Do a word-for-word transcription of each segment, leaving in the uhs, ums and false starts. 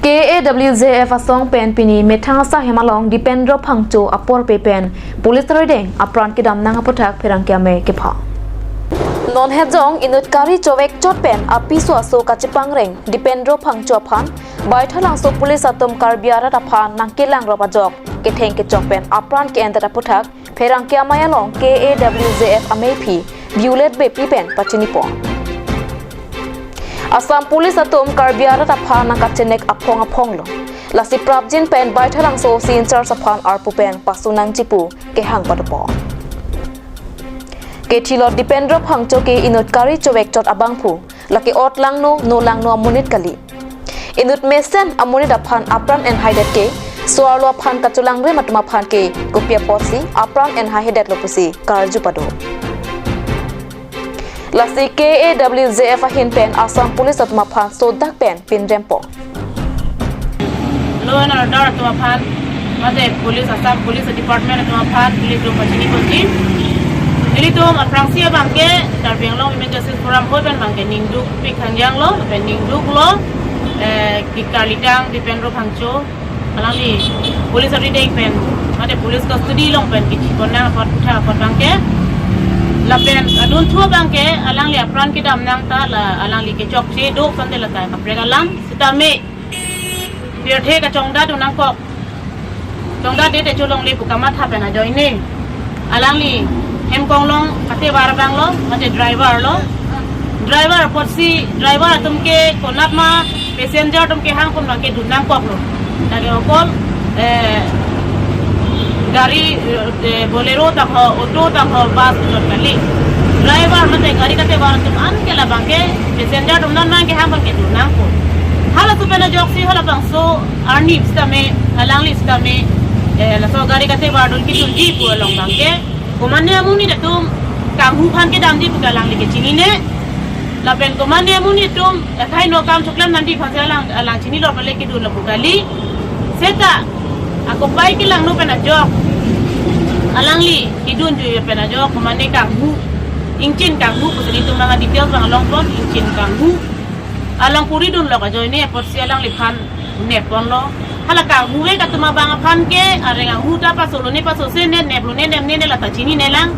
K A W J F asong pen pini methang asai hem along Dipendro Phangcho apor pe pen police arideng apran kedam nang aphuthak pherangke amei kepha. Non hejong inut kari chovek chot pen apiso aso kachepangreng Dipendro Phangcho aphan Baithalangso police atum Karbi arat aphan nangkelang rop ajok ketheng kechok pen apran ke-endet aphuthak pherangke amei along K A W J F ameiphi Violet Beypi pen pachinipo. Assam Police atum Karbi arat aphan nangkachenek aphong aphong lo. Lasi prapjin pen Baithalangso O C in-charge aphan arpu pen pasu nangji pu kehang padopo. Kethilot Dipendro Phangcho ke inut kari chovek chot abangphu, lake ot langno, no langno amonit kali. Inut mesen amonit aphan apran enhaidet ke, so-arlo aphan kachelang rim atum aphan ke kopi apotsi apran enhaihedet lo pusi karju pado. Lasi K A W J F ahin pen Assam Police atum aphan sodak pen pinrempo. Law and order atum aphan, mate police, Assam Police Department atum aphan, nelitum pachiniponji. Nelitum aphrangsi abangke Karbi Anglong Women Justice Forum hoi pen abangke ningduk pik hangjang lo, pen ningduk lo, eh, ke kalitang Dipendro Phangcho, alangli police arideng pen, mate police custody along pen kechipon nang apot, kutha apot abangke. Lapen adunthu abangke, alangli apran kedam nang ta la, alangli kechokche do, sante la ta kaprek alam, sitame pirthe kachongdat un nangkok. Chongdatdet te cholongle pu kamatha pen ajoine alangli hem konglong katebar abang lo, mate driver lo. Driver apotsi, driver atum ke konat ma passenger atum kehang pon abangke dun nangkok lo. Lake okol, eh, gari, eh, Bolero ta ho, auto ta ho, bus ta kali. Driver mate gari katebar atum an ke labangke passenger atum non abangke hang abangke dun nangkok. Halaso pen ajoksi halabangso arni sitame, alangli sitame, eh, laso gari katebar dun kedunji pu along abangke, komatne amonit atum kanghu aphan kedamji pu ke alangli ke chinine. Lapen komatne amonit atum, eh, akhai no kam choklem nangji aphansi alang, alang chinilo pale kedun lo pu kali. Seta akopai kelangno pen ajok, alangli kedunji pen ajok, komatne kanghu, ingchin kanghu, pusi nelitum abang details abang longpon, ingchin kanghu along puri dunlo ajoine apotsi alangliphan nepponlo. Hala kanghu vek atum abang aphan ke areng anghu ta pasolo ne pasose ne, neplo ne, nepne ne, la ta chinine lang.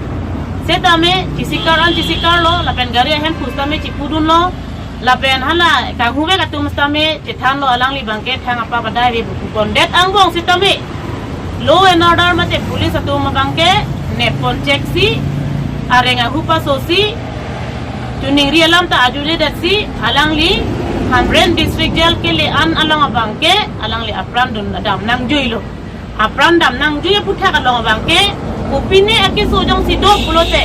Sitame chesikar an chesikar lo, lapen gari ahem pusitame chipudunlo. Lapen hala kanghu vek atum sitame chethanlo, alangli abangke thang apa padai ve pu pondet angbong sitame law and order mate police atum abangke nepponchek si, areng anghu pasosi, choningri alam ta ajuledetsi, alangli Hamren District Jail kele an along abangke alangli apran dun dam nangjuilo. Apran dam nangjui aphuthak along abangke, kopine akeso jongsi do pulote,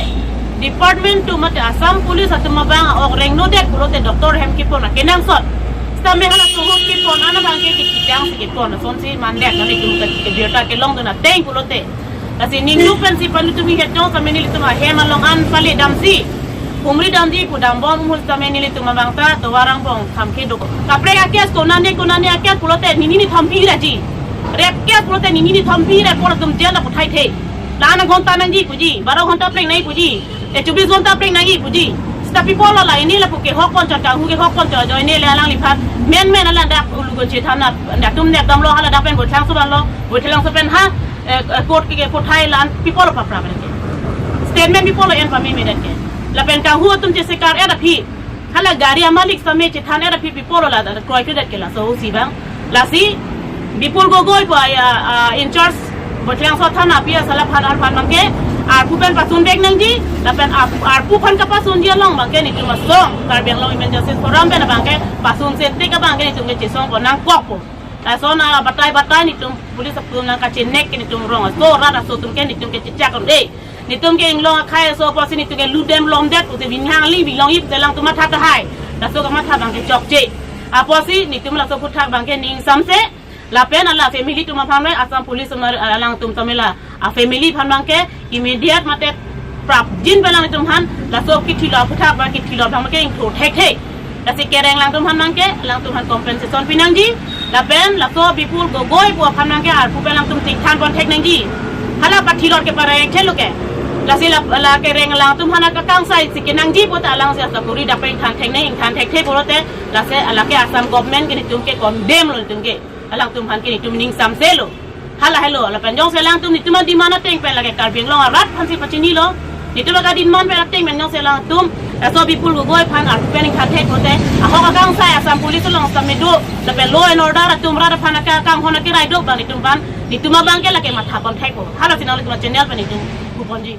department atum mate Assam Police atum abang a-ok rengnodet pulote, doctor hem kepon akenangsot. Sitame halaso ahut kepon an abangke ke kejang si kepon, lasonsi mandet, nelitum ke, ke birta kelongdun ateng pulote. Lasi ningduk pensi panu tumi het jong sitame nelitum ahem along an pale damsi, humri damji pu dambom ahut sitame nelitum abang ta tovar angbong thamkhe do. Kaprek a-case konane konane a-case pulote nini ni thampi raji. Rape case pulote nini ni thampi ra por atum jail aphuthai the. La-an aghonta nangji puji, baro ghonta prek nangji puji, e chobis ghonta prek nangji puji. Seta pi apotlo la ini lapu kehok ponchot, kanghu kehok ponchot ajoine le alangliphan menmen alandak Ulugunche thana, dak atum nepdamlo, hala dak pen Baithalangso vanlo, Baithalangso pen ha, eh, eh, court ke, ke aphuthai la-an pi apotlo paprap ke. Statement pi apotlo en pamemedet ke. Lapen kanghu atum chesikar-et aphi, hala gari amalik sitame chethan-et aphi pi apotlo la, la kroikredet ke laso O C abang. Lasi Bipul Gogoi pu a, a, in-charge Baithalangso thana pi asala aphan, arphan abangke arpu pen pasun vek nangji, lapen arpu, arpu aphan kapasunji along abangke nelitum asong Karbi Anglong Women Justice Forum pen abangke pasunse tik abangke nelitum ke chesongpon nangkokpo. Lason abatai batai nelitum police atum nangkachenek ke nelitum rong aso rat aso atum ke nelitum ke chechak un-e. Nelitum ke inglong akhei aso apotsi nelitum ke ludem lomdet pusi binhang li bilong ip te alangtum matha tahai. Laso kamatha abangke chokche. Apotsi nelitum laso aphuthak abangke ning samse. Lapen hala family atum aphan le Assam Police atum alangtum sitame la a-family aphan abangke immediate mate prapjin pen alangtum aphan laso kethilo aphuthak abang kethilo abangke ingthur thekthe. Lasi kereng alangtum aphan abangke, alangtum aphan compensation pinangji. Lapen laso Bipul Gogoi pu aphan abangke arpu pen alangtum tingthan pon thek nangji. Hala pathilot ke pareng thelo ke. Lasi la, la kereng alangtum aphan akangsai si kenangji pulote alangsi asapuri dapeng than thek nang ingthan thek the pulote, lasi lake Assam government ke netum ke condemn lo netum ke. Alangtum aphan ke netum ning samse lo. Hala helo, lapen jongsi alangtum netum ademand ateng pen lake Karbi Anglong arat aphansi pachinilo. Netum aka demand pen ateng pen jongsi alangtum, laso Bipul Gogoi aphan arpu pen ingthan thek pulote, ahok akangsai Assam Police along sitame do, lapen law and order atum rat aphan aka kanghon ake raidok abang netum aphan, netum abang ke lake matha pon thek po. Halasi nanglitum achannel pen netum puponji.